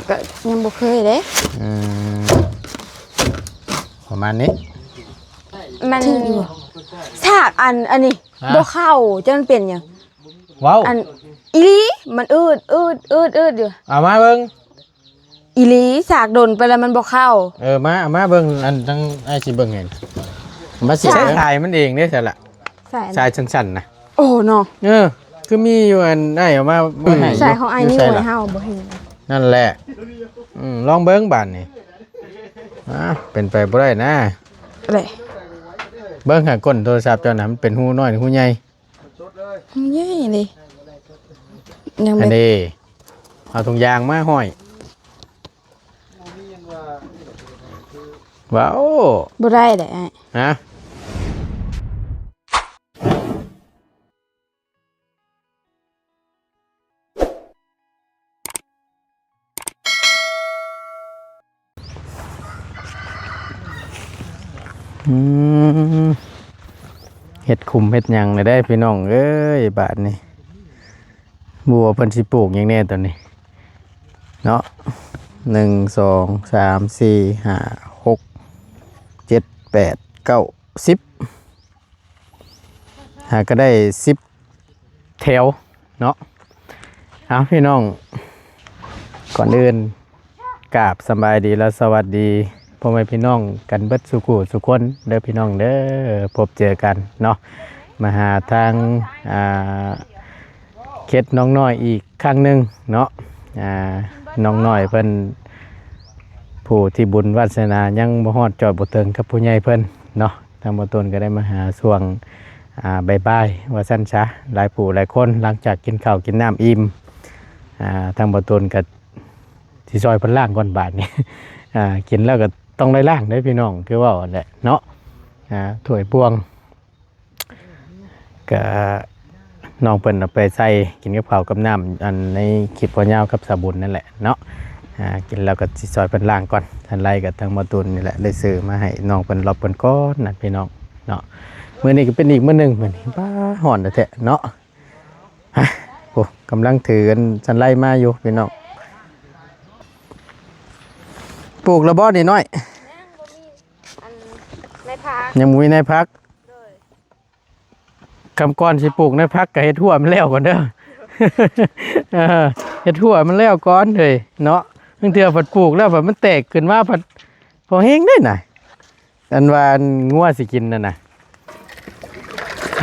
ກໍຍັງບໍ່ເຄີຍເດ້. ອືມ ປະມານນີ້ ມັນ ຖືກຢູ່ບໍ່? ສາກອັນ ອັນນີ້ ຮະ? ບໍ່ເຂົ້າ ຈັກມັນເປັນຫຍັງ? ເວົ້າ ອັນ ອີ່ຫຼີ ມັນອືດໆໆຢູ່. ເອົາມາເບິ່ງ. ອີ່ຫຼີ ສາກດົນໄປແລ້ວມັນບໍ່ເຂົ້າ. ເອີ ມາ ເອົາມາເບິ່ງ ອັນ ທັງອ້າຍຊິເບິ່ງໃຫ້. ມາຊິ ສາຍ ຂາຍມັນເອງເດ້ຊັ້ນລະ. ສາຍ ສາຍສັ້ນໆນະ. ໂອ້ເນາະ. ເອີ ຄືມີຢູ່ ອັນ ອ້າຍເອົາມາ ມາໃຫ້ ສາຍຂອງອ້າຍ ຢູ່ໃສລະ? ນີ້ໄວ້ເຮົາບໍ່ເຫັນ. ນັ້ນແຫຼະ. ອືມ ລອງເບິ່ງບາດນີ້. ອາ ເປັນໄປບໍ່ໄດ້ນະ. ເດ້ ເບິ່ງຫາກົ້ນໂທລະສັບເຈົ້ານະ ມັນເປັນຮູນ້ອຍ ຮູໃຫຍ່? ໃຫຍ່ເດ້ ຍັງ ອັນນີ້ ເອົາຖົງຢາງມາຫ້ອຍ. ວ້າວ ບໍ່ໄດ້ເດ້ອ້າຍ. ຮະ? ອືມ ເຮັດຂຸມເຮັດຫຍັງແລ້ວເດ້ພີ່ນ້ອງເອີຍ ບາດນີ້ ບໍ່ຮູ້ວ່າເພິ່ນຊິປູກຫຍັງແດ່ຕອນນີ້ເນາະ. ໜຶ່ງ ສອງ ສາມ ສີ່ ຫ້າ ຫົກ ເຈັດ ແປດ ເກົ້າ ສິບ ຫາກໍໄດ້ສິບແຖວເນາະ. ເອົາ ພີ່ນ້ອງ ກ່ອນອື່ນກາບສະບາຍດີ ແລະ ສະຫວັດດີພໍ່ແມ່ພີ່ນ້ອງກັນເບິດສູ່ຜູ້ສູ່ຄົນເດີພີ່ນ້ອງເດີ. ພົບເຈີກັນເນາະ ມາຫາທາງ ອ່າ ເຂດໜອງນ້ອຍອີກຄັ້ງໜຶ່ງເນາະ. ອ່າ ນ້ອງນ້ອຍເພິ່ນ ຜູ້ທີ່ບຸນວາດສະໜາຍັງບໍ່ຮອດຈອດບໍ່ເຖິງກັບຜູ້ໃຫຍ່ເພິ່ນເນາະ. ທາງບ່າວຕູນກໍໄດ້ມາຫາຊ່ວງ ອ່າ ບ່າຍໆ ວ່າຊັ້ນຊະ ຫຼາຍຜູ້ຫຼາຍຄົນ ຫຼັງຈາກກິນເຂົ້າກິນນ້ຳອີ່ມ ອ່າ ທາງບ່າວຕູນກໍຊິຊ່ອຍເພິ່ນລ້າງກ່ອນບາດນີ້. ອ່າ ກິນແລ້ວກໍຕ້ອງໄດ້ລ້າງເດ້ພີ່ນ້ອງ ຄືເວົ້າຫັ້ນແຫຼະເນາະ. ອ່າ ຖ້ວຍບ່ວງ ກະນ້ອງເພິ່ນເອົາໄປໃສ່ກິນກັບເຂົ້າກັບນ້ຳ ອັນໃນຄລິບພໍ່ຍາວກັບສາວບຸນນັ້ນແຫຼະເນາະ. ອ່າ ກິນແລ້ວກໍຊິຊ່ອຍເພິ່ນລ້າງກ່ອນ. ທັນໄລກໍທາງໝໍຕູນນີ້ແຫຼະ ໄດ້ຊື້ມາໃຫ້ນ້ອງເພິ່ນລອບເພິ່ນກ່ອນນະພີ່ນ້ອງເນາະ. ມື້ນີ້ກໍເປັນອີກມື້ໜຶ່ງ ມື້ນີ້ ປ້າ ຮ້ອນແທ້ໆເນາະ. ຮະ ໂອ້ ກຳລັງຖືອັນສັນໄລມາຢູ່ພີ່ນ້ອງ. ປູກແລ້ວບໍ່ນີ້ນ້ອຍ? ຍັງບໍ່ມີ ອັນ ໃນຜັກ ຍັງບໍ່ມີໃນຜັກ. ໂດຍ ຄຳກ່ອນຊິປູກໃນຜັກກໍເຮັດຮົ້ວມັນແລ້ວກ່ອນເດີ. ເອີ ເຮັດຮົ້ວມັນແລ້ວກ່ອນເອີຍເນາະ. ບາງເທື່ອພັດປູກແລ້ວພັດມັນແຕກຂຶ້ນມາພັດພໍແຮງເດ້ນະ. ອັນວ່າງົວຊິກິນນັ້ນນະ.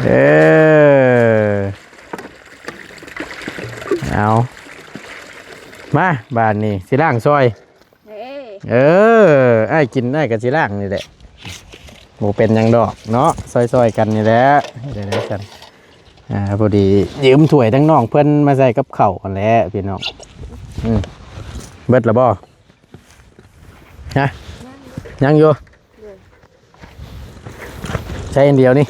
ເອີ ເອົາ ມາ ບາດນີ້ຊິລ້າງຊ່ອຍ. ເອີ ເອີ ອ້າຍກິນ ອ້າຍກໍຊິລ້າງນີ້ແຫຼະ ບໍ່ເປັນຫຍັງດອກເນາະ ຊ່ອຍໆກັນນີ້ແຫຼະ. ເຮັດໄດ້ຊັ້ນ ອ່າ ພໍດີຢືມຖ້ວຍທັງນ້ອງເພິ່ນມາໃສ່ກັບເຂົ້າຫັ້ນແຫຼະພີ່ນ້ອງ. ອືມ ເບິດແລ້ວບໍ່? ຮະ ຍັງຢູ່. ໃຊ້ອັນດຽວນີ້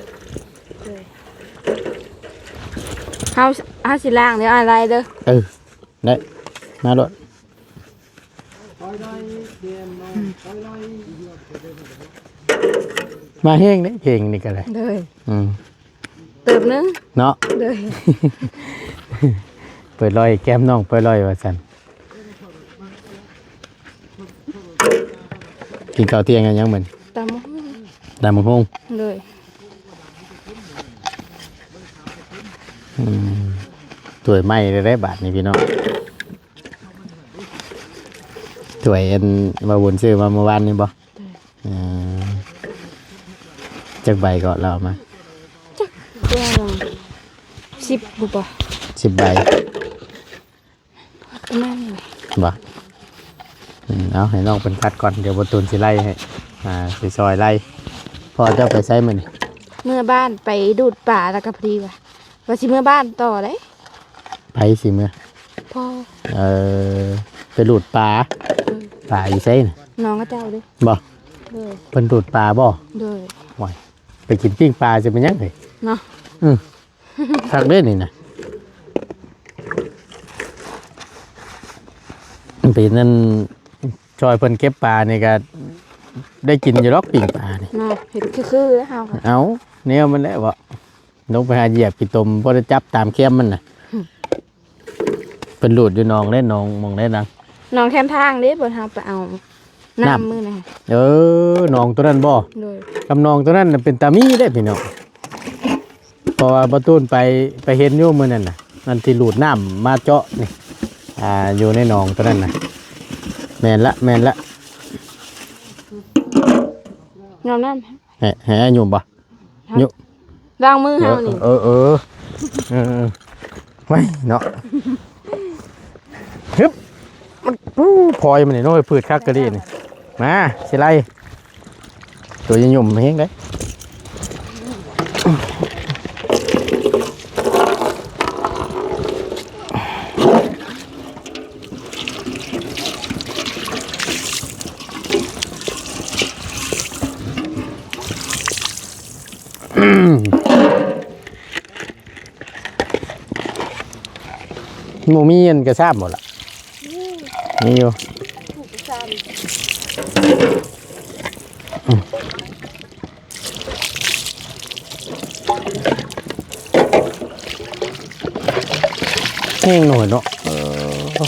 ເຮົາ ເຮົາຊິລ້າງແລ້ວອາໄລເດີ. ເອີ ໄດ້ ມາໂລດ. ມາແຮງເດ້ ເພງນີ້ກໍໄດ້. ໂດຍ ອືມ ເຕີບໜຶ່ງເນາະ. ໂດຍ ເປີດລອຍແກ້ມນ້ອງເປີດລອຍວ່າຊັ້ນ. ກິນເຂົ້າທ່ຽງກັນຫຍັງມື້ນີ້? ຕຳບັກຫຸ່ງ ຕຳບັກຫຸ່ງ. ໂດຍ ອືມ ຖ້ວຍໃໝ່ເລີຍເດ້ບາດນີ້ພີ່ນ້ອງ. ຖ້ວຍອັນວ່າບຸນຊື້ມາເມື່ອວານນີ້ບໍ່? ໂດຍ ເອີ ຈັກໃບກໍລາວເອົາມາ? ຈັກ ສິບບໍ່? ສິບໃບ. ປະມານນີ້ແຫຼະ ບໍ່? ອືມ ເອົາໃຫ້ນ້ອງເພິ່ນພັກກ່ອນ ດຽວບໍ່ຕູນຊິໄລ່ໃຫ້ ອ່າ ຊິຊ່ອຍໄລ່. ພໍ່ເຈົ້າໄປໃສມື້ນີ້? ເມືອບ້ານໄປດູດປາ ແລ້ວກໍພໍດີວ່າ ວ່າຊິເມືອບ້ານຕໍ່ເດ້. ໃຜຊິເມືອ? ພໍ່. ເອີ ໄປດູດປາ. ເອີ ປາຢູ່ໃສນະ? ນ້ອງເຂົາເຈົ້າເດ້. ບໍ່? ໂດຍ ເພິ່ນດູດປາບໍ່? ໂດຍ. ໂອ້ຍ ໄປກິນປີ້ງປາຊິເປັນຫຍັງເອີຍ ເນາະ. ອືມ ຄັກເດ້ນີ້ນະ ເປັນນັ້ນ ຊ່ອຍເພິ່ນເກັບປານີ້ກໍໄດ້ກິນຢູ່ດອກປີ້ງປານີ້ເນາະ. ເຮັດຄືໆແລ້ວເຮົາ ເອົາ ແນວມັນແຫຼະເບາະ ລົງໄປຫາຢຽບຂີ້ຕົມ ພໍໄດ້ຈັບຕາມແຄມມັນນະ. ເພິ່ນລູດຢູ່ໜອງເດ້ ໜອງໝ່ອງໃດນະ ໜອງແຄມທາງເດ້ ບ່ອນເຮົາໄປເອົານ້ຳ ນ້ຳ ມື້ນັ້ນ. ເອີ ໜອງໂຕນັ້ນບໍ່? ໂດຍ. ກັບໜອງໂຕນັ້ນນະເປັນຕາມີເດ້ພີ່ນ້ອງ. ເພາະວ່າບໍ່ຕູນໄປ ໄປເຫັນຢູ່ມື້ນັ້ນນະ ອັນທີ່ລູດນ້ຳມາເຈາະນີ້ ອ່າ ຢູ່ໃນໜອງໂຕນັ້ນນະ. ແມ່ນລະ ແມ່ນລະ. ຍອມນຳ ໃຫ້ ໃຫ້ອ້າຍຍົມບໍ່? ຍຸ ລ້າງມືເຮົານີ້. ເອີ ເອີ ເອີ ເອີ ໄວ້ເນາະ. ຮຶບ ມັນ ໂອ້ ພອຍມັນນີ້ເນາະ ພືດຄັກກະດີນີ້. ມາ ຊິໄລ່ ໂຕຢ່າຫຍຸ້ມແຮງເດ້. ບໍ່ມີອັນກະຊາບບໍ່ລະ? ມີຢູ່. ແຮງໜ້ອຍເນາະ. ເອີ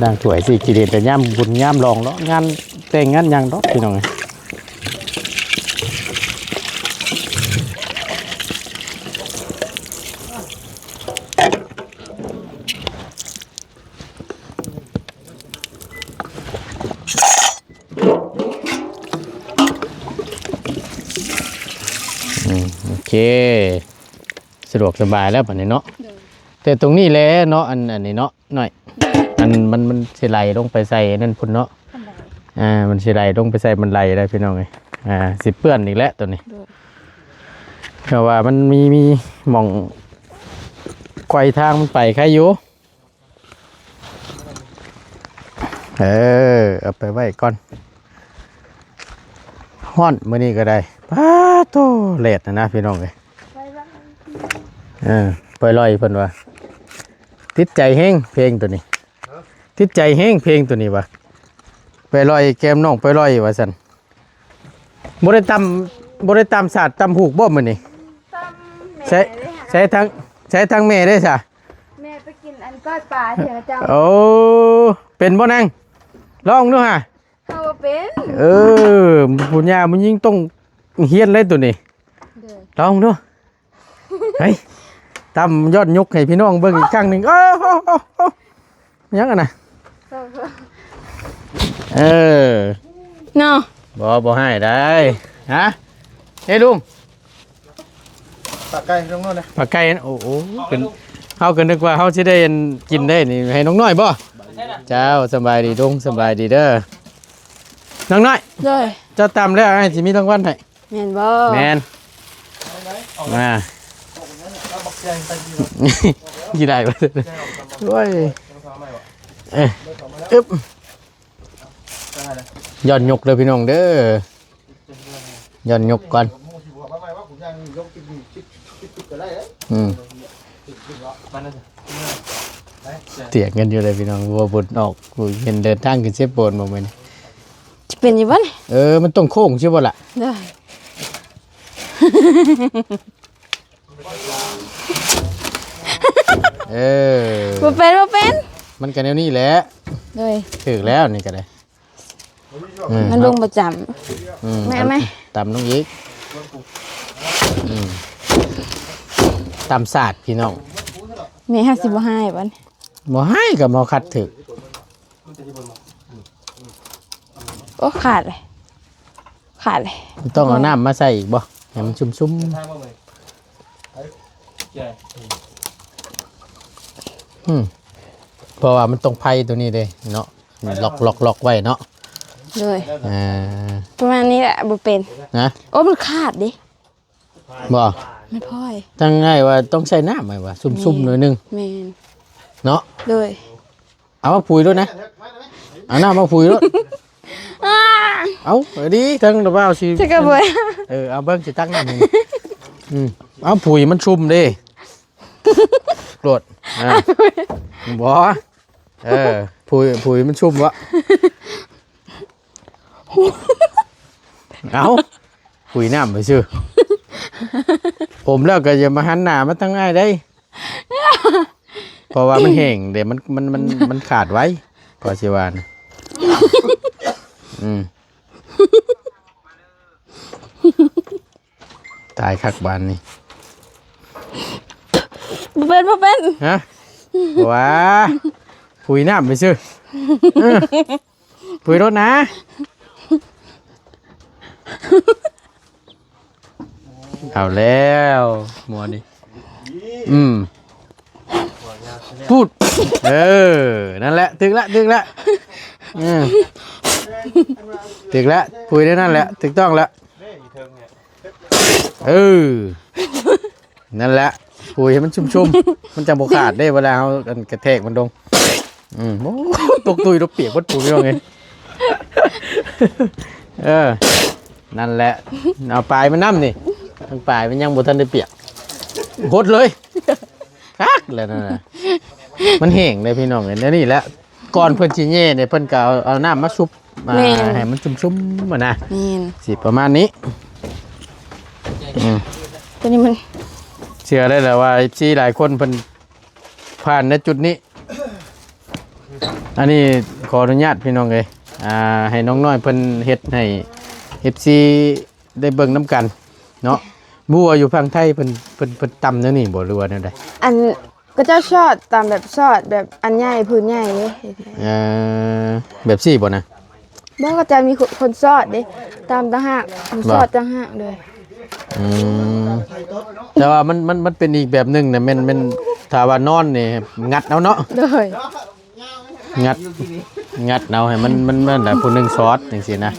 ລ້າງຖ້ວຍ ຊິກິນເຫັນແຕ່ຍາມບຸນຍາມຫຼອງເນາະ ງານແຕ່ງງານຫຍັງດອກ ພີ່ນ້ອງເອີຍ. ອືມ ໂອເຄ ສະດວກສະບາຍແລ້ວບັດນີ້ເນາະ. ໂດຍ. ແຕ່ຕົງນີ້ແຫຼະເນາະ ອັນ ອັນນີ້ເນາະ ນ້ອຍ ໂດຍ ອັນມັນ ມັນຊິໄຫຼລົງໄປໃສ່ອັນນັ້ນພຸ້ນເນາະ. ອັນໃດ? ອ່າ ມັນຊິໄຫຼລົງໄປໃສ່ບັນໄດແລ້ວ ພີ່ນ້ອງເອີຍ. ອ່າ ຊິເປື້ອນອີກແລ້ວຕົວນີ້. ໂດຍ. ເພາະວ່າມັນມີ ມີໝ່ອງໄຂວ່ທາງມັນໄປໄຄຢູ່. ເອີ ເອົາໄປໄວ້ກ່ອນ. ຮ້ອນມື້ນີ້ກໍໄດ້. ປາໂຕ ແດດນະນະ ພີ່ນ້ອງເອີຍ. ເອີ ປ່ອຍລອຍເພິ່ນວ່າ ຕິດໃຈແຮງເພງໂຕນີ້. ຕິດໃຈແຮງເພງໂຕນີ້ວ່າ ໄປລອຍແກ້ມນ້ອງໄປລອຍວ່າຊັ້ນ. ບໍ່ໄດ້ຕຳ ບໍ່ໄດ້ຕຳສາດຕຳຫູກບໍ່ມື້ນີ້? ຕຳແມ່ ໃຊ້ ເດ້ ໃຊ້ທາງ ໃຊ້ທາງແມ່ເດ້ຊະ? ແມ່ໄປກິນອັນກ້ອຍປາເທື່ອເຈົ້າ. ໂອ້ ເປັນບໍ່ນາງ? ລອງດູຫາ. ເຮົາບໍ່ເປັນ. ເອີ ຜູ້ຍ່າຜູ້ຍິງຕ້ອງຮຽນເລີຍໂຕນີ້. ໂດຍ. ລອງດູ. ເຮີ້ຍ ຕຳຍ້ອນຍົກໃຫ້ພີ່ນ້ອງເບິ່ງອີກຄັ້ງໜຶ່ງ. ໂອ້ ໂອ້ ໂອ້ ໂອ້ ຫຍັງຫັ້ນນະ? ເອີ ເນາະ ບໍ່ ບໍ່ໃຫ້ໄດ້. ຮະ ເອີ ລຸງ ປາໄກ່ລົງໂລດນະ ປາໄກ່. ໂອ້ ໂອ້ ເປັນ ເຮົາກໍນຶກວ່າເຮົາຊິໄດ້ອັນກິນໄດ້ນີ້ ໃຫ້ນ້ອງນ້ອຍບໍ່? ເຈົ້າ ສະບາຍດີລຸງ ສະບາຍດີເດີ ນ້ອງນ້ອຍ. ໂດຍ. ເຈົ້າຕຳແລ້ວ ອ້າຍຊິມີລາງວັນໃຫ້. ແມ່ນບໍ່? ແມ່ນ. ມາ ຊິໄດ້ບໍ່? ໂອ້ຍ ເອີ ອຶບ ຍ້ອນຍົກເດີພີ່ນ້ອງເດີ ຍ້ອນຍົກກ່ອນ. ອືມ ຖຽງກັນຢູ່ເລີຍພີ່ນ້ອງ ບໍ່ບຸນອອກ ເຫັນເດີນທາງຂຶ້ນເຊໂປນບໍ່ມື້ນີ້. ຊິເປັນຢູ່ບໍ່ນີ້? ເອີ ມັນຕ້ອງໂຄ້ງຊິບໍ່ລະ? ໂດຍ. ເອີ ບໍ່ເປັນ ບໍ່ເປັນ ມັນກໍແນວນີ້ແຫຼະ. ໂດຍ. ຖືກແລ້ວນີ້ກໍໄດ້. ອືມ ມັນລົງປະຈຳ. ອືມ ແມ່ນໄໝ? ຕຳລົງອີກ. ອືມ ຕຳສາດພີ່ນ້ອງ. ແມ່ເຮົາຊິບໍ່ໃຫ້ບໍ່ນີ້? ບໍ່ໃຫ້ກໍມາຂັດຖືກ. ໂອ້ ຂາດເລີຍ ຂາດເລີຍ. ຕ້ອງເອົານ້ຳມາໃສ່ອີກບໍ່ ໃຫ້ມັນຊຸ່ມໆ? ອືມ ເພາະວ່າມັນຕ້ອງໄພຕົວນີ້ເດ້ເນາະ ລັອກໆໆໄວ້ເນາະ. ໂດຍ. ອ່າ ປະມານນີ້ແຫຼະ ບໍ່ເປັນນະ. ໂອ້ ມັນຂາດເດ້. ບໍ່ ແມ່ນພອຍ ທາງອ້າຍວ່າຕ້ອງໃສ່ນ້ຳ ອ້າຍວ່າຊຸ່ມໆໜ້ອຍໜຶ່ງ. ແມ່ນ ເນາະ. ໂດຍ. ເອົາມາຜຸຍໂລດນະ ເອົານ້ຳມາຜຸຍໂລດ. ອ້າ ເອົາ ເອົາດີ ທັງລະບ່າວຊິ ເອີ ເອົາເບິ່ງຊິຕັກນ້ຳໃຫ້. ອືມ ເອົາຜຸຍມັນຊຸ່ມເດ້ ໂລດ. ອ່າ ບໍ່ ເອີ ຜຸຍ ຜຸຍມັນຊຸ່ມວະ. ເອົ້າ ຂຸຍນ້ຳໄປຊື່. ອົມແລ້ວກໍຢ່າມາຫັນໜ້າມາທາງອ້າຍໄດ໋ ເພາະວ່າມັນແຫ້ງເດ້ ມັນ ມັນ ມັນ ມັນຂາດໄວ ກໍຊິວ່ານະ. ອືມ ຕາຍຄັກບາດນີ້. ບໍ່ເປັນ ບໍ່ເປັນ. ຮະ? ວ້າ ຂຸຍນ້ຳໄປຊື່. ເອີ ຂຸຍໂລດນະ. ເອົາແລ້ວໝໍນີ້. ອືມ ພຸດ ເອີ ນັ້ນແຫຼະ ຖືກລະ ຖືກລະ. ເອີ ຖືກລະ ຂຸຍໄດ້ນັ້ນແຫຼະ ຖືກຕ້ອງລະ. ເອີ ນັ້ນແຫຼະ ຂຸຍໃຫ້ມັນຊຸ່ມໆ ມັນຈັ່ງບໍ່ຂາດເດ້ ເວລາເຮົາອັນກະແທກມັນລົງ. ອືມ ໂອ້ ຕົກຕຸ້ຍຕົກປຽກເບິດປູພີ່ນ້ອງເອີຍ. ເອີ ນັ້ນແຫຼະ ເອົາປາຍມັນນຳນີ້ ທາງປາຍມັນຍັງບໍ່ທັນໄດ້ປຽກ ຫົດເລີຍ ຄັກແລ້ວນັ້ນນະ. ມັນແຫ້ງເດ້ພີ່ນ້ອງເອີຍ ແນວນີ້ແຫຼະ. ກ່ອນເພິ່ນຊິແຍ່ນີ້ ເພິ່ນກໍເອົາ ເອົານ້ຳມາຊຸບ ອ່າ ແມ່ນ ໃຫ້ມັນຊຸ່ມໆ ຫັ້ນນະ ແມ່ນ ຊິປະມານນີ້. ອືມ ຕົວນີ້ມັນ ເຊື່ອໄດ້ແລ້ວວ່າ ເອັຟຊີ ຫຼາຍຄົນເພິ່ນຜ່ານໃນຈຸດນີ້. ອັນນີ້ຂໍອະນຸຍາດພີ່ນ້ອງເອີຍ ອ່າ ໃຫ້ນ້ອງນ້ອຍເພິ່ນເຮັດໃຫ້ ເອັຟຊີ ໄດ້ເບິ່ງນຳກັນເນາະ. ບໍ່ວ່າຢູ່ຝັ່ງໄທເພິ່ນ ເພິ່ນ ເພິ່ນຕຳແນວນີ້ບໍ່ ຫຼືວ່າແນວໃດ? ອັນ ເຂົາເຈົ້າຊອດ ຕຳແບບຊອດ ແບບອັນໃຫຍ່ ຜືນໃຫຍ່ເດ້. ເອີ ແບບຊີ້ບໍ່ນະ? ບໍ່ ເຂົາເຈົ້າມີຄົນຊອດເດ້ ຕຳຕ່າງຫາກ ບໍ່ ຊອດຕ່າງຫາກເດ້. ອືມ ແຕ່ວ່າມັນ ມັນ ມັນເປັນອີກແບບໜຶ່ງນະ ແມ່ນ ແມ່ນ ຖ້າວ່ານອນນີ້ງັດເອົາເນາະ. ໂດຍ ງັດ ງັດເອົາໃຫ້ມັນ ມັນ ມັນແຫຼະ ຜູ້ໜຶ່ງຊອດຈັ່ງຊີ້ນະ.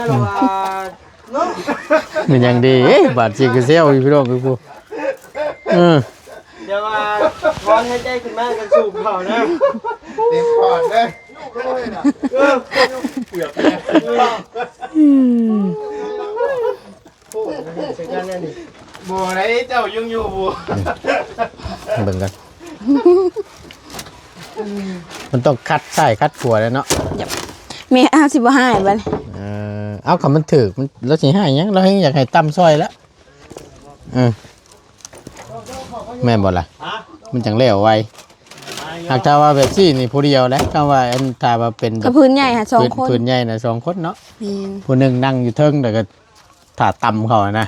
ອືມ ເນາະ ມັນຍັງດີ ເອີ ບາດຈິກກະແຊວຢູ່ພີ່ນ້ອງ ຄືຜູ້ ເອີ ດຽວວ່າຖອນຫາຍໃຈຂຶ້ນມາກໍສູບເຂົ້ານະ ເຕັມປອດເລີຍ. ເອີ ອືມ ບໍ່ໄດ້ ເຈົ້າຍັງຢູ່ບໍ່? ເບິ່ງກັນ ມັນຕ້ອງຂັດຊ້າຍຂັດຂວາແຫຼະເນາະ. ແມ່ ອ້າວ ຊິບໍ່ຮ້າຍບັດນີ້. ເອີ ເອົາ ຄັນມັນຖືກ ມັນ ລາວຊິຮ້າຍຫຍັງ ລາວແຮ່ງຢາກໃຫ້ຕຳຊ່ອຍແລ້ວ. ເອີ ແມ່ນບໍ່ລະ? ມັນຈັ່ງແລ້ວໄວ. ຫາກຖ້າວ່າແບບຊີ້ນີ້ຜູ້ດຽວແຫຼະ ຖ້າວ່າອັນ ຖ້າວ່າເປັນແບບ ກໍຜືນໃຫຍ່ຫາສອງຄົນ ຜືນໃຫຍ່ນະສອງຄົນເນາະ. ແມ່ນ ຜູ້ໜຶ່ງນັ່ງຢູ່ເທິງ ແລ້ວກໍຖ້າຕຳເຂົານະ.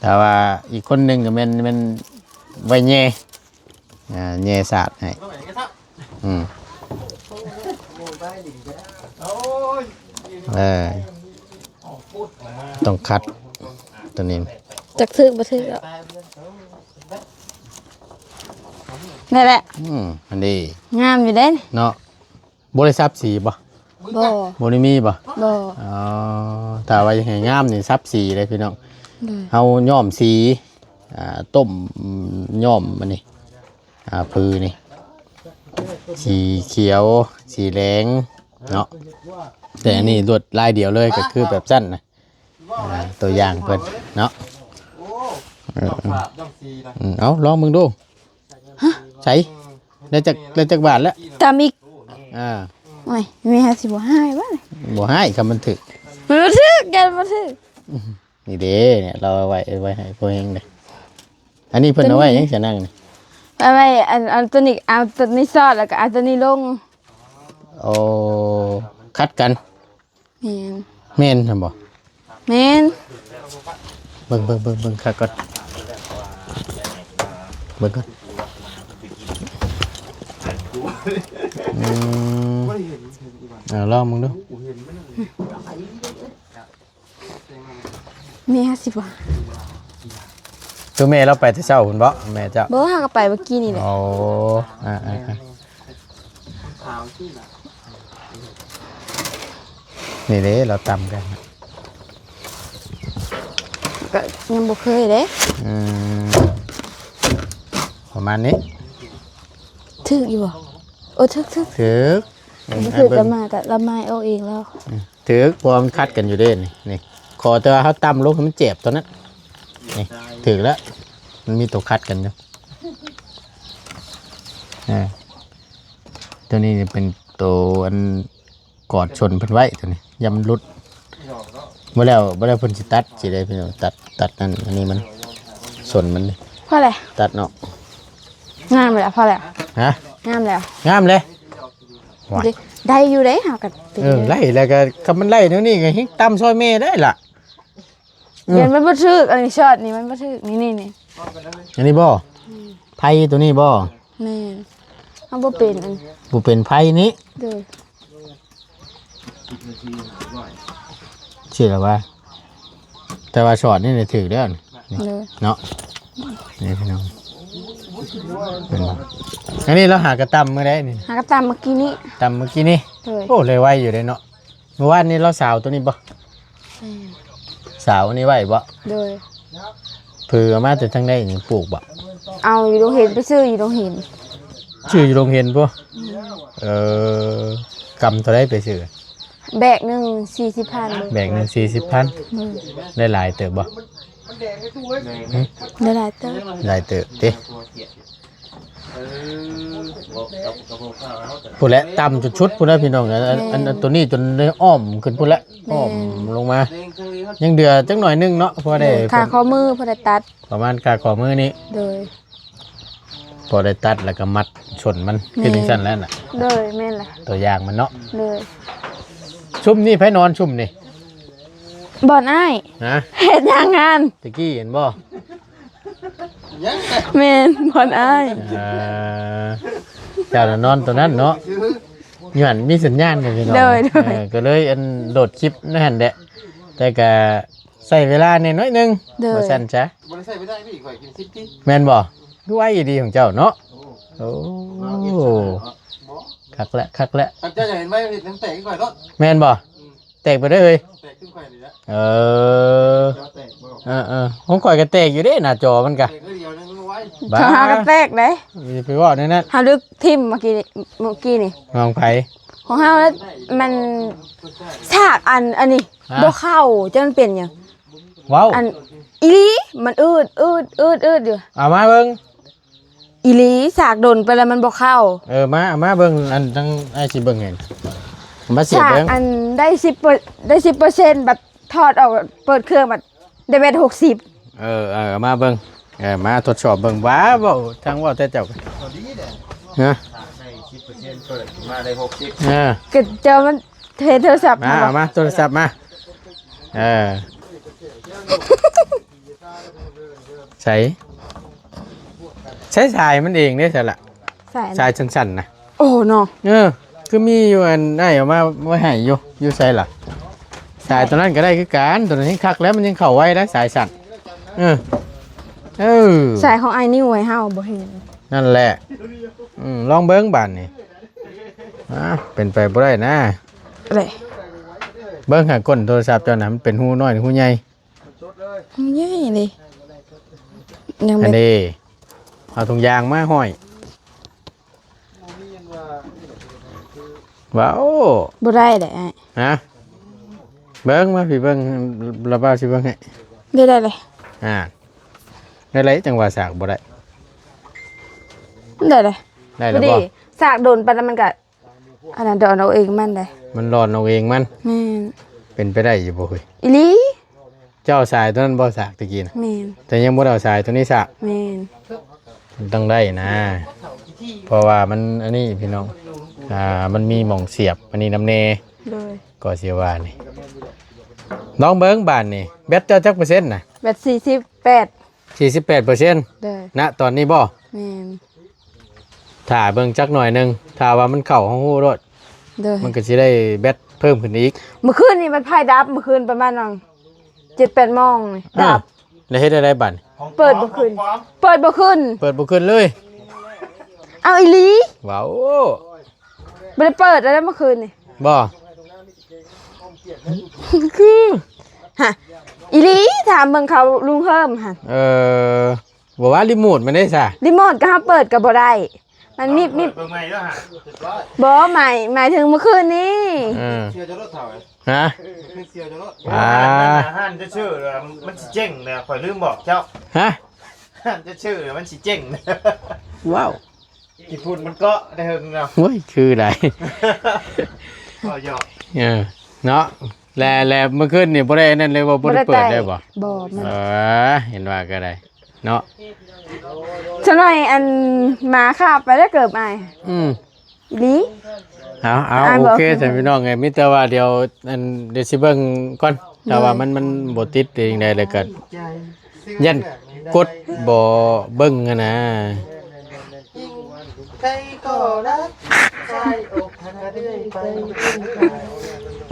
ແຕ່ວ່າອີກຄົນໜຶ່ງກໍແມ່ນ ແມ່ນໄວ້ແຍ່ ອ່າ ແຍ່ສາດໃຫ້. ອືມ ເອີ ຕ້ອງຂັດຕົວນີ້ ຈັກຖືກບໍ່ຖືກດອກ. ນັ້ນແຫຼະ ອືມ ອັນນີ້ງາມຢູ່ເດ້ເນາະ. ບໍ່ໄດ້ສັບສີບໍ່? ບໍ່ ບໍ່ໄດ້ມີບໍ່? ບໍ່. ອໍ ຖ້າວ່າຢາກໃຫ້ງາມນີ້ສັບສີເດ້ພີ່ນ້ອງ. ໂດຍ ເຮົາຍ້ອມສີ ອ່າ ຕົ້ມ ຍ້ອມອັນນີ້ ອ່າ ຜືນີ້ ສີຂຽວ ສີແດງເນາະ. ແຕ່ອັນນີ້ລວດລາຍດຽວເລີຍ ກໍຄືແບບຊັ້ນນະ. ອ່າ ຕົວຢ່າງເພິ່ນເນາະ. ເອີ ເອົາລອງເບິ່ງດູ. ຮະ ໃສ ໄດ້ຈັກ ໄດ້ຈັກບາດແລ້ວ? ຕຳອີກ. ອ່າ ໂອ້ຍ ແມ່ຊິບໍ່ຮ້າຍບໍ່? ບໍ່ຮ້າຍ ຄັນມັນຖືກ ມັນບໍ່ຖືກ ຢ້ານບໍ່ຖືກ. ນີ້ເດ້ ເນຍ ລາວເອົາໄວ້ ໄວ້ໃຫ້ພໍ່ແຮງເດ້. ອັນນີ້ເພິ່ນເອົາໄວ້ຫຍັງຊະນາງນີ້? ໄວ້ ໄວ້ ອັນ ອັນຕົວນີ້ ເອົາຕົວນີ້ຊອດ ແລ້ວກໍເອົາຕົວນີ້ລົງ. ໂອ້ ຂັດກັນ. ແມ່ນ ແມ່ນຫັ້ນບໍ່? ແມ່ນ. ເບິ່ງ ເບິ່ງ ເບິ່ງ ເບິ່ງຄັກກ່ອນ ເບິ່ງກ່ອນ. ອືມ ເອົາລອງເບິ່ງດູ. ແມ່ຊິບໍ່ ຄືແມ່ລາວໄປແຕ່ເຊົ້າພຸ້ນບໍ່ ແມ່ເຈົ້າ? ບໍ່ ເຮົາກໍໄປເມື່ອກີ້ນີ້ແຫຼະ. ໂອ້ ອ່າໆ ນີ້ເດ້ ລາວຕຳກັນ ກໍຍັງບໍ່ເຄີຍເດ້. ອືມ ປະມານນີ້. ຖືກຢູ່ບໍ່? ໂອ້ ຖືກໆ ຖືກ. ອືມ ບໍ່ຖືກກໍມາ ກໍລະໄມ້ອອກເອງແລ້ວ. ອືມ ຖືກ ເພາະວ່າມັນຂັດກັນຢູ່ເດ້ນີ້ ນີ້ ຂໍແຕ່ວ່າເຮົາຕຳລົງໃຫ້ມັນແຈບເທົ່ານັ້ນ. ນີ້ ຖືກແລ້ວ ມັນມີຕົວຂັດກັນຢູ່. ອ່າ ຕົວນີ້ຈະເປັນຕົວອັນ ກອດຊົນເພິ່ນໄວ້ຕົວນີ້ ຢ່າມັນຫຼຸດ. ບໍ່ແລ້ວ ບໍ່ແລ້ວເພິ່ນຊິຕັດຊິໄດ້ພີ່ນ້ອງ ຕັດ ຕັດນັ້ນ ອັນນີ້ມັນ ຊົນມັນນີ້ ພໍແລ້ວ ຕັດເນາະ. ງາມແລ້ວ ພໍແລ້ວ. ຮະ? ງາມແລ້ວ ງາມເລີຍ. ໂອ້ຍ ໄດ້ ໄດ້ຢູ່ເດ້ ເຮົາກໍ ເອີ ໄດ້ ແລ້ວກໍຄັນມັນໄດ້ແນວນີ້ກໍເຮັດຕຳຊ່ອຍແມ່ໄດ້ລະ. ເອີ ຢ້ານມັນບໍ່ຖືກ ອັນນີ້ຊອດນີ້ມັນບໍ່ຖືກ ນີ້ໆໆ. ອັນນີ້ບໍ່? ອືມ ໄພຕົວນີ້ບໍ່? ແມ່ນ ເຮົາບໍ່ເປັນອັນ ບໍ່ເປັນໄພນີ້. ໂດຍ ຊິລະວ່າ ແຕ່ວ່າຊອດນີ້ຖືກແລ້ວນີ້ ໂດຍ ເນາະ. ນີ້ພີ່ນ້ອງ ອັນນີ້ລາວຫາກະຕຳມື້ໃດນີ້? ຫາກະຕຳມື້ກີ້ນີ້ ຕຳມື້ກີ້ນີ້. ໂດຍ ໂອ້ ເລີຍໄວຢູ່ເດ້ເນາະ. ມື້ວານນີ້ລາວສາວຕົວນີ້ບໍ່? ແມ່ນ ສາວອັນນີ້ໄວ້ບໍ່? ໂດຍ ເພິ່ນເອົາມາແຕ່ທາງໃດນີ້ ປູກບໍ່? ເອົາຢູ່ໂຮງຮຽນ ໄປຊື້ຢູ່ໂຮງຮຽນ ຊື້ຢູ່ໂຮງຮຽນພຸ້ນ. ແມ່ນ ເອີ ກຳເທົ່າໃດໄປຊື້? ແບກໜຶ່ງສີ່ສິບພັນ ແບກໜຶ່ງສີ່ສິບພັນ. ໂດຍ ໄດ້ຫຼາຍເຕີບບໍ່? ຫຶ? ໄດ້ຫຼາຍເຕີບ ຫຼາຍເຕີບຕິ. ເອີ ພຸ້ນແຫຼະ ຕຳຈົນສຸດພຸ້ນແຫຼະພີ່ນ້ອງ. ອັນ ແມ່ນ ອັນ ອັນຕົວນີ້ຈົນໄດ້ອ້ອມຂຶ້ນພຸ້ນແຫຼະ ແມ່ນ ອ້ອມລົງມາ. ຍັງເຫຼືອຈັກໜ້ອຍໜຶ່ງເນາະ ພໍໄດ້ ໂດຍ ຄ່າຂໍ້ມື ພໍໄດ້ຕັດ ປະມານຄ່າຂໍ້ມືນີ້. ໂດຍ ພໍໄດ້ຕັດແລ້ວກໍມັດຊົນມັນ ແມ່ນ ຄືຈັ່ງຊັ້ນແຫຼະນະ. ໂດຍ ແມ່ນແຫຼະ ຕົວຢ່າງມັນເນາະ. ໂດຍ ຊຸມນີ້ໃຜນອນຊຸມນີ້? ບ່ອນອ້າຍ ຮະ? ເຮັດຫຍັງຫັ້ນ? ຕະກີ້ເຫັນບໍ່? ແມ່ນ ບ່ອນອ້າຍ. ເອີ ເຈົ້ານະນອນຕົວນັ້ນເນາະ ຍ້ອນມີສັນຍານກັນພີ່ນ້ອງ. ໂດຍ ໂດຍ ເອີ ກໍເລີຍອັນໂຫຼດຄລິບນັ້ນຫັ້ນແຫຼະ ແຕ່ກະໃຊ້ເວລາແດ່ໜ້ອຍໜຶ່ງ. ໂດຍ ວ່າຊັ້ນຊະ ບໍ່ໄດ້ໃຊ້ໄປໄດ້ພີ່ ຂ້ອຍກິນສິບທີ ແມ່ນບໍ່? ຄືໄວດີຂອງເຈົ້າເນາະ. ໂອ້ ໂອ້ ຄັກແຫຼະ ຄັກແຫຼະ ຄັນເຈົ້າຢາກເຫັນໄວເຮັດໃຫ້ແຕກຄືຂ້ອຍໂລດ ແມ່ນບໍ່? ອືມ ແຕກໄປເລີຍ ແຕກຄືຂ້ອຍນີ້ແຫຼະ. ເອີ ຈໍແຕກບໍ່? ເອີໆ ຂອງຂ້ອຍກໍແຕກຢູ່ເດ້ ໜ້າຈໍມັນກະ ແຕກເທື່ອດຽວໜຶ່ງມັນບໍ່ໄວ ບ້າ ຂອງເຮົາກໍແຕກເດ້. ຢ່າໄປເວົ້າແນວນັ້ນ ເຮົາລຶກຖິ້ມເມື່ອກີ້ນີ້ ເມື່ອກີ້ນີ້ ຂອງໃຜ? ຂອງເຮົາ ແລ້ວມັນສາກອັນ ອັນນີ້ ຮະ? ບໍ່ເຂົ້າ ຈັກມັນເປັນຫຍັງ ເວົ້າ ອັນ ອີ່ຫຼີ ມັນອືດໆໆຢູ່. ເອົາມາເບິ່ງ ອີ່ຫຼີ ສາກດົນໄປແລ້ວມັນບໍ່ເຂົ້າ. ເອີ ມາ ເອົາມາເບິ່ງ ອັນ ທັງອ້າຍຊິເບິ່ງໃຫ້ ມາສຽບເບິ່ງ ສາກອັນໄດ້ສິບ ໄດ້ສິບເປີເຊັນ ບັດຖອດອອກ ເປີດເຄື່ອງ ບັດໄດ້ແບັດຫົກສິບ. ເອີໆ ເອົາມາເບິ່ງ ເອີ ມາທົດສອບເບິ່ງ. ວ້າ ເວົ້າ ທາງເວົ້າແຕ່ເຈົ້າ ພໍດີເດ້ ຮະ? ສາກໄດ້ສິບເປີເຊັນ ເປີດມາໄດ້ຫົກສິບ. ເອີ ກໍເຈົ້າມັນ ເຮັດໂທລະສັບ ມາ ເອົາມາໂທລະສັບມາ. ເອີ ໃສ ໃຊ້ສາຍມັນເອງເດ້ຊັ້ນລະ ສາຍ ສາຍສັ້ນໆນະ. ໂອ້ເນາະ ເອີ ຄືມີຢູ່ ອັນອ້າຍເອົາມາໄວ້ໃຫ້ຢູ່ ຢູ່ໃສລະ? ສາຍຕົວນັ້ນກໍໄດ້ຄືກັນ ຕົວນັ້ນແຮງຄັກແລ້ວ ມັນຍັງເຂົ້າໄວໄດ໋ ສາຍສັ້ນ. ເອີ ເອີ ສາຍຂອງອ້າຍນິ້ວໃຫ້ເຮົາບໍ່ເຫັນ ນັ້ນແຫຼະ. ອືມ ລອງເບິ່ງບາດນີ້ ອາ ເປັນໄປບໍ່ໄດ້ນະ ເບິ່ງຫາກົ້ນໂທລະສັບເຈົ້ານະ ມັນເປັນຮູນ້ອຍຮູໃຫຍ່? ໃຫຍ່ເດ້ ຍັງ ອັນນີ້ ເອົາຖົງຢາງມາຫ້ອຍ. ວ້າວ ບໍ່ໄດ້ເດ້ອ້າຍ ຮະ? ເບິ່ງມາພີ່ເບິ່ງ ລະບ່າວຊິເບິ່ງໃຫ້. ໄດ້ ໄດ້ເລີຍ ອ່າ ໄດ້ເລີຍ ຈັ່ງວ່າສາກບໍ່ໄດ້ ໄດ້ເລີຍ ໄດ້ແລ້ວບໍ່? ສາກດົນປານນັ້ນມັນກະ ອັນນັ້ນດອນເອົາເອງມັນເດ້ ມັນດອນເອົາເອງມັນ. ແມ່ນ ເປັນໄປໄດ້ຢູ່ບໍ່ເຮີ້ຍ? ອີ່ຫຼີ ເຈົ້າເອົາສາຍຕົວນັ້ນບໍ່ສາກຕະກີ້ນະ? ແມ່ນ ແຕ່ຍັງບໍ່ໄດ້ເອົາສາຍຕົວນີ້ສາກ. ແມ່ນ ມັນຕ້ອງໄດ້ນະ ເພາະວ່າມັນອັນນີ້ພີ່ນ້ອງ ອ່າ ມັນມີໝ່ອງສຽບອັນນີ້ນຳແດ່ ໂດຍ ກໍຊິວ່ານີ້ ລອງເບິ່ງບາດນີ້ ແບັດເຈົ້າຈັກເປີເຊັນນະ? ແບັດສີ່ສິບແປດ ສີ່ສິບແປດເປີເຊັນ ໂດຍ ນະຕອນນີ້ບໍ່? ແມ່ນ ຖ້າເບິ່ງຈັກໜ້ອຍໜຶ່ງ ຖ້າວ່າມັນເຂົ້າ ເຮົາຮູ້ໂລດ ໂດຍ ມັນກໍຊິໄດ້ແບັດເພີ່ມຂຶ້ນອີກ. ມື້ຄືນນີ້ມັນໄຟດັບ ມື້ຄືນປະມານຫວ່າງເຈັດແປດໂມງນີ້ ອ່າ ດັບ ແລ້ວເຮັດແນວໃດບັດ? ເປີດບໍ່ຂຶ້ນ ເປີດບໍ່ຂຶ້ນ ເປີດບໍ່ຂຶ້ນເລີຍ. ເອົາ ອີ່ຫຼີ ວ້າວ ບໍ່ໄດ້ເປີດແລ້ວເມື່ອຄືນນີ້ ບໍ່? ຄື ຮະ ອີ່ຫຼີ ຖາມເບິ່ງເຂົາລຸງເຮີມຫັ້ນ. ເອີ ບໍ່ວ່າຣີໂມດມັນເດ້ຊະ? ຣີໂມດກໍເຮົາເປີດກໍບໍ່ໄດ້ ມັນມີ ມີ ເປີດເບິ່ງໃໝ່ເດີຫະ ບໍ່ ໝາຍ ໝາຍເຖິງມື້ຄືນນີ້. ເອີ ເຊື່ອຈະລົດເຖົ້າ ຮະ? ເຊື່ອຈະລົດ ອ່າ ຮ້ານຈະຊື່ ມັນຊິເຈັງແລ້ວ ຂ້ອຍລືມບອກເຈົ້າ. ຮະ? ຮ້ານຈະຊື່ ມັນຊິເຈັງ. ວ້າວ ຂີ້ຝຸ່ນມັນເກາະໄດ້ເຫິງແລ້ວ. ໂອ້ຍ ຄືໄດ໋ ເອີ ເນາະ ແລະ ແລະ ມື້ຄືນນີ້ບໍ່ໄດ້ອັນນັ້ນເລີຍບໍ່? ບໍ່ໄດ້ເປີດເລີຍບໍ່? ບໍ່ ມັນ ເອີ ເຫັນວ່າກໍໄດ້ເນາະ. ສະໜ້ອຍ ອັນ ໝາຄາບໄປແລ້ວເກີບອ້າຍ. ອືມ ອີ່ຫຼີ. ເອົາ ເອົາ ໂອເຄ ທ່ານພີ່ນ້ອງເອີຍ ມີແຕ່ວ່າດຽວ ອັນ ດຽວຊິເບິ່ງກ່ອນ ຖ້າວ່າມັນ ມັນບໍ່ຕິດອີ່ຫຍັງໃດ ແລ້ວກໍຢ້ານກົດບໍ່ເບິ່ງຫັ້ນນະ.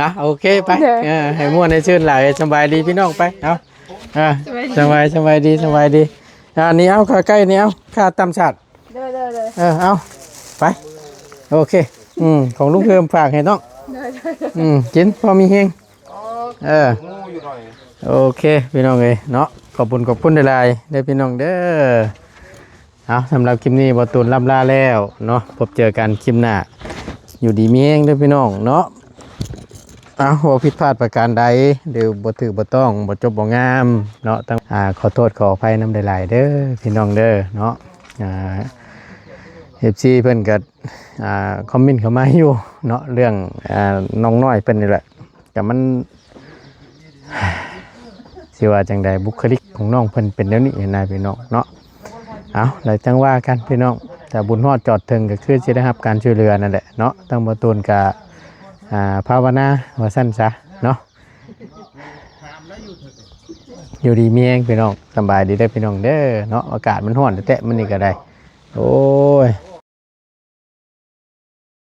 ອ່ະ ໂອເຄ ໄປ ເອີ ໃຫ້ມ່ວນໃຫ້ຊື່ນຫຼາຍ. ສະບາຍດີພີ່ນ້ອງ ໄປ ເອົາ ອ່າ ສະບາຍ ສະບາຍດີ ສະບາຍດີ. ອ່າ ນີ້ເອົາ ຂ້າໄກ່ນີ້ເອົາ ຂ້າຕຳສາດ. ໂດຍ ໂດຍ ໂດຍ ເອີ ເອົາ ໄປ ໂອເຄ. ອືມ ຂອງລຸງເພີ່ມຝາກໃຫ້ນ້ອງ. ໂດຍ ໂດຍ ໂດຍ ອືມ ກິນພໍມີແຮງ. ເອີ ໂອເຄ ພີ່ນ້ອງເອີຍເນາະ ຂອບຄຸນ ຂອບຄຸນຫຼາຍໆເດີພີ່ນ້ອງເດີ. ເອົາ ສຳລັບຄລິບນີ້ ບ່າວຕູນລ່ຳລາແລ້ວເນາະ ພົບເຈີກັນຄລິບໜ້າ ຢູ່ດີມີແຮງເດີພີ່ນ້ອງເນາະ. ເອົາ ເວົ້າຜິດພາດປະການໃດ ຫຼືບໍ່ຖືກບໍ່ຕ້ອງ ບໍ່ຈົບບໍ່ງາມເນາະ ຕ້ອງ ອ່າ ຂໍໂທດຂໍອະໄພນຳຫຼາຍໆເດີພີ່ນ້ອງເດີເນາະ. ອ່າ ເອັຟຊີ ເພິ່ນກໍ ອ່າ ຄອມເມັນເຂົ້າມາຢູ່ເນາະ ເລື່ອງ ອ່າ ນ້ອງນ້ອຍເພິ່ນນີ້ແຫຼະ ກໍມັນ ຊິວ່າຈັ່ງໃດ ບຸກຄະລິກຂອງນ້ອງເພິ່ນເປັນແນວນີ້ນະພີ່ນ້ອງເນາະ. ເອົາ ແລ້ວຈັ່ງວ່າກັນພີ່ນ້ອງ ຖ້າບຸນຮອດຈອດເຖິງກໍຄືຊິໄດ້ຮັບການຊ່ວຍເຫຼືອນັ້ນແຫຼະເນາະ. ທາງບ່າວຕູນກໍ ອ່າ ພາວະນາວ່າຊັ້ນຊະເນາະ. ຢູ່ດີມີແຮງພີ່ນ້ອງ ສະບາຍດີເດີພີ່ນ້ອງເດີເນາະ. ອາກາດມັນຮ້ອນແທ້ໆມື້ນີ້ກໍໄດ້ ໂອ້ຍ.